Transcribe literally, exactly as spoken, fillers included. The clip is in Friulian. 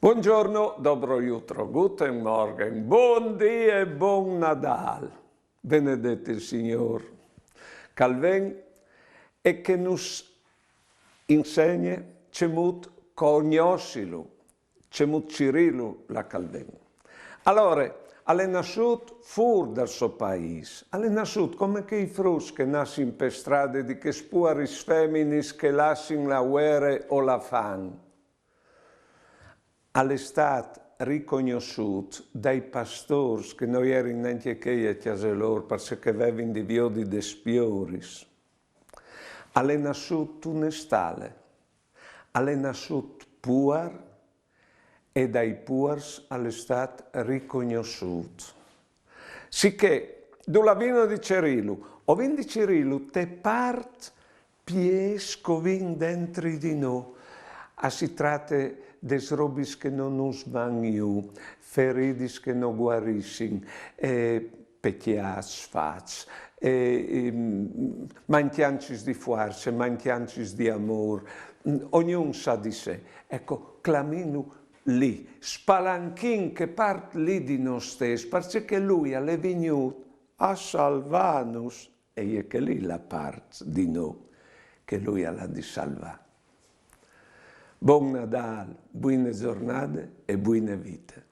Buongiorno, dobro jutro, guten Morgen, bon dì e bon Nadâl. Benedet il Signôr, che al ven e che nus insegne cemût cognossilu, cemût cirîlu là che al ven. Alore, al è nassût fûr dal so paîs, al è nassût come chei fruts che nassin pe strade di chês puaris feminis che lassin la vuere o la fam. Al è stât ricognossût dai pastôrs che no jerin nancje chei a cjase lôr, parcè che a vevin di viodi des pioris. Al è nassût tune stale, al è nassût puar e dai puars al è stât ricognossût. Sichè, dulà vino di cirîlu? O vin di cirîlu te part piês che o vin dentri di nô. A si trate des robis che no nus van jù, feridis che no guarissin, e pecjâts fats, e, ehm, mancjancis di fuarce, mancjancis di amôr, mm, ognun sa di se. Eco, clamìnlu li, spalanchin chê part li di nô stes, parcè che lui al è vignût a salvânus, e je chê li la part di nô che lui al à di salvâ. Bon Nadâl, buine zornade e buine vite.